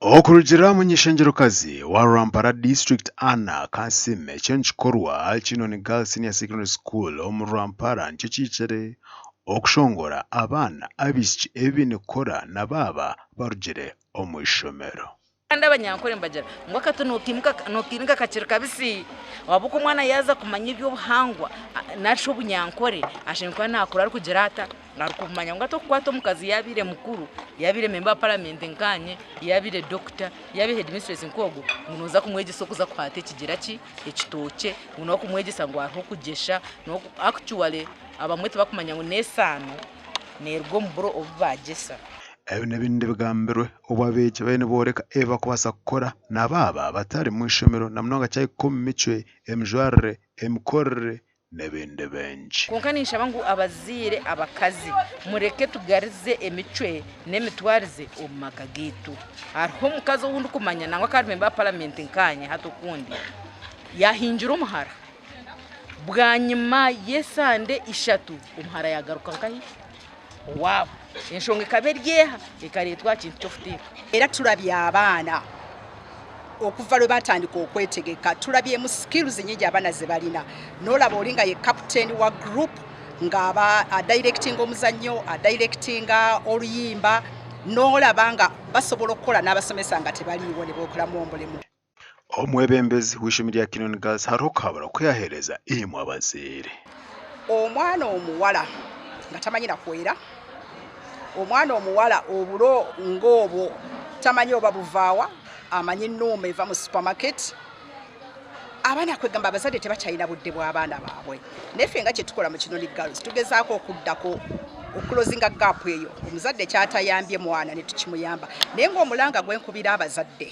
Okurugiirira aha muny'eishengyerokazi wa Rwampara disiturikiti Anna Kansiime, ekyo nikikorwa Kinoni Girls Senior Secondary School omu Rwampara nikyo kihikire okushongora abaana abaishiki ebi baine kukora na baaba barugire omu ishomero. Kandi Abanyankore nibagira ngu akati nokiinika kakiri kabisi. Ahabw'okuba omwana yaaza kumanya eby'obuhangwa nari shi obunyankore, ashemereire kuba naakura arikugira ata? Arikumanya ngu hati okukwata omukazi yaabaire mukuru, yaabaire memba wa paramenti nkaanye, yaabaire dokita, yaabaire hedimistresi nk'ogwo, ngu nooza kumwegyesa okuza kuhaata ekigira ki? Ekitookye, ngu n'okumwegyesa ngu hariho okugyesha, actually abamwe tibakumanya ngu n'esaano neeruga omu buro obu baagyesa. Ebi n'ebindi bigambirwe obu abeegi bariyo nibooreka ebi barikubaasa kukora na baaba batari mu ishomero na munonga kyahika omu micwe, emijwarire, emikorere n'ebindi bingi. Kwonka ninshaba ngu abazaire abakazi mureke tugarize emicwe n'emitwarize omu maka gaitu. Hariho omukazi ou ndikumanya nangwa akaba ari memba wa paramenti nkaanye hati okundi yaahingira omuhara bwanyima y'esande ishatu omuhara yaagaruka nkahi? Owaabo. Enshonga ekaba eri eha? Ekareetwa aha kintu ky'okuteeka. Era turabye abaana okuva lwe batandika okwetegeka turabyemu skills nyingi abaana zebalina nolaba oli nga ye captain wa group nga aba adirectinga omuzannyo adirectinga oluyimba nolaba nga basobola okukola n'abasomesa nga tebaliiwo ne bokolamu omulimu. Omwebembezi w'eishomero rya Kinoni Girls hariho okuhabura oku yaaheereza imwe abazaire. Omwana omuwala nga tamanyi na kwera, omwana omuwala oburo ng'obwo tamanyi oba buvaawa, amanyi nuuma eva mu supermarket. Abaana kwegamba abazadde tebakyalina budde bw'abaana baabwe. Naye ffe nga kyetukola mu Kinoni Girls tugezaako okuddako okulozinga gap eyo omuzadde kyatayambye mwana ne tukimuyamba. Naye ng'omulanga gwe nkubira abazadde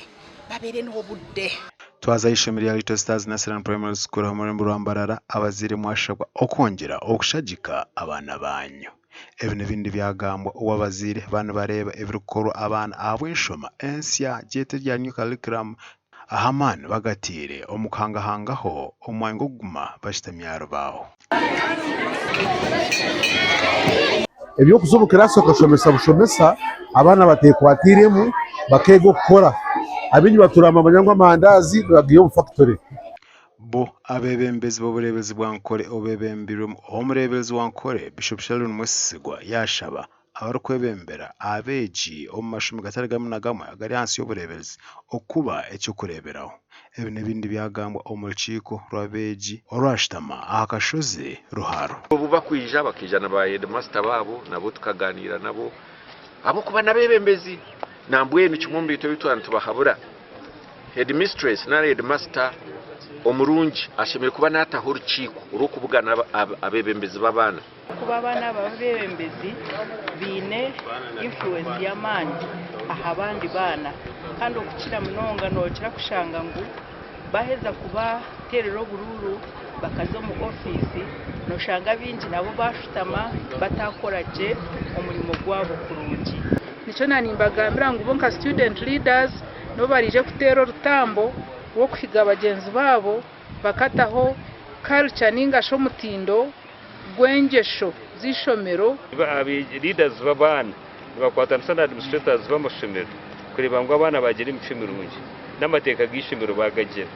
babeere n'obudde. Twaza aha ishomero rya Little Stars Nursery and Primary School omu rurembo rwa Mbarara, abazaire mwashabwa okwongyera okushagika abaana baanyu. Ebi n'ebindi byagambwa obu abazaire baaba nibareeba ebirikukorwa abaana ahabw'enshoma ensya gyete erya New Curriculum ahu amaani bagataire omu kuhangahangaho omu mwanya gw'okuguma bashutami aha rubaaho. Eby'okuza omu kiraasi okashomesa bushomesa abaana batekwatiiremu bakeega okukora. Abaingi batuura nibamanya ngu amandaazi nibagaiha omu fakitore. Bo abeebembezi b'obureeberezi bwa Nkore obeebembirwemu Omureeberezi wa Nkore, Bishop Sheldon Mwesigwa yaashaba abarikwebembera abeegi omu mashomero gatari gamwe na gamwe agari ahansi y'obureeberezi okuba eky'okureeberaho. Ebi n'ebindi byagambwa omu rukiiko rw'abeegi orwashutama aha kashozi Ruharo. Obu bakwija bakaija na ba heedimasita baabo nabo tukaganiira nabo ahabw'okuba n'abeebembezi. Nambwenu kimwe omu bintu ebi twaba nitubahabura, heedimisiteresi nari heedimasita omurungi ashemereire kuba naataho orukiiko rw'okubugana abeebembezi b'abaana. Ahakuba abaana aba ab'abeebembezi baine influence y'amaani aha bandi baana kandi okukira munonga nookira kushanga ngu baaheza kubateerera oburuuru bakaza omu ofiisi nooshanga abaingi nabo baashutama bataakora gye omurimo gwabo kurungi. Nikyo naanimbagambira ngu bo nka student leaders nibo baraije kuteera orutambo rw'okuhiga bagyenzi baabo bakataho culture ninga shi omutindo gw'engyesho z'eishomero. Leaders b'abaana nibakwatanisa na administrators b'amashomero kureeba ngu abaana baagira emicwe mirungi n'amateeka g'eishomero baagagira.